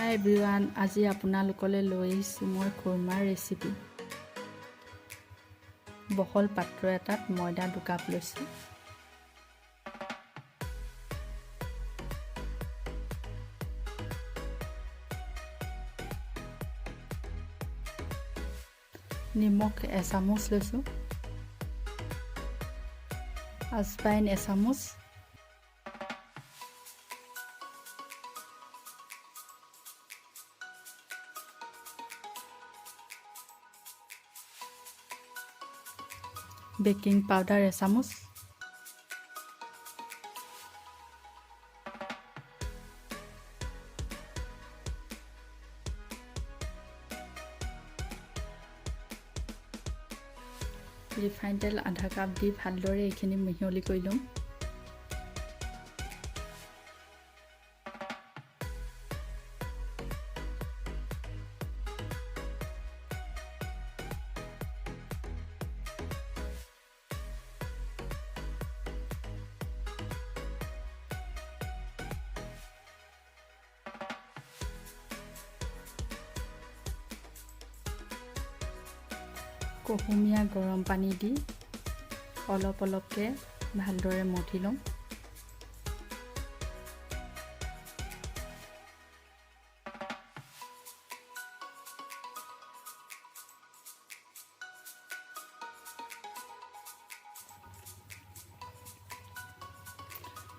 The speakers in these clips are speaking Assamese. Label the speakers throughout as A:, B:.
A: হাই এভৰিৱান, আজি আপোনালোকলৈ লৈ আহিছোঁ মই খুৰমাৰ ৰেচিপি। বহল পাত্ৰ এটাত ময়দা 2 কাপ লৈছোঁ। নিমখ এচামুচ লৈছোঁ, আজৱাইন এচামুচ, বেকিং পাউডাৰ এচামুচ, ৰিফাইন তেল আধা কাপ দি ভালদৰে এইখিনি মিহলি কৰি ল'ম। কুহুমীয়া গৰম পানী দি অলপ অলপকৈ ভালদৰে মঠি ল'ম।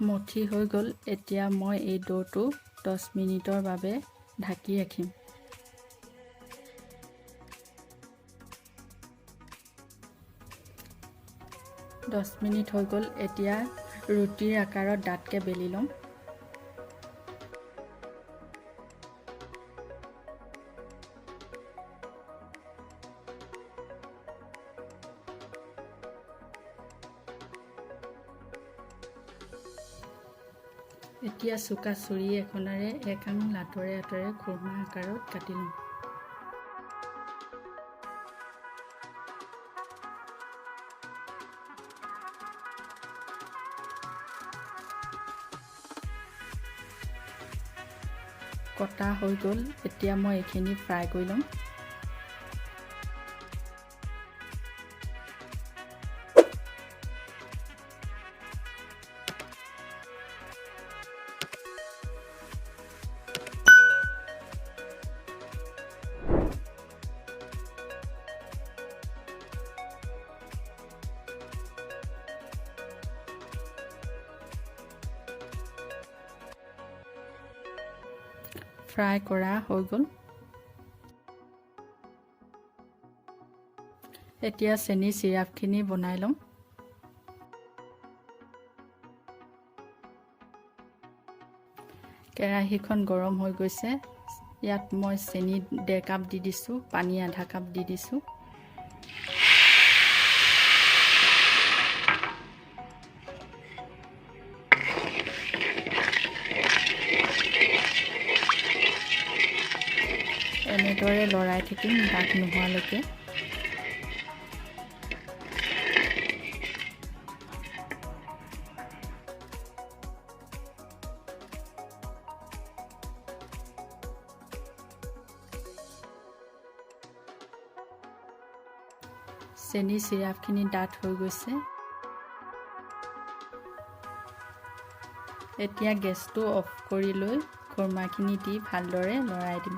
A: মঠি হৈ গ'ল। এতিয়া মই এই দ'টো 10 মিনিটৰ বাবে ঢাকি ৰাখিম। দহ মিনিট হৈ গ'ল। এতিয়া ৰুটিৰ আকাৰত ডাঠকৈ বেলি ল'ম। এতিয়া চোকা চুৰি এখনেৰে এক আঙুল আঁতৰে আঁতৰে খুৰমা আকাৰত কাটি ল'ম। কটা হৈ গ'ল। এতিয়া মই এইখিনি ফ্ৰাই কৰি ল'ম। ফ্ৰাই কৰা হৈ গ'ল। এতিয়া চেনি চিৰাপখিনি বনাই ল'ম। কেৰাহীখন গৰম হৈ গৈছে। ইয়াত মই চেনি 1.5 কাপ দি দিছোঁ, পানী আধা কাপ দি দিছোঁ। এনেদৰে লৰাই থাকিম দাগ নোহোৱালৈকে। চেনি চিৰাপখিনি ডাঠ হৈ গৈছে। এতিয়া গেছটো অফ কৰি লৈ খুৰমাখিনি দি ভালদৰে লৰাই দিম।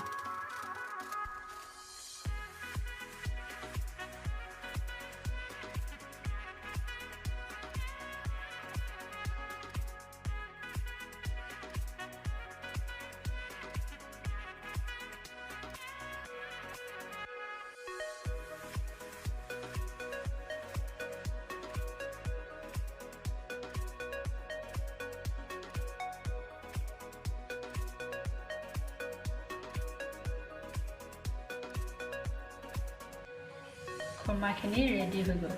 A: খুৰমাখিনি ৰেডি হৈ গ'ল।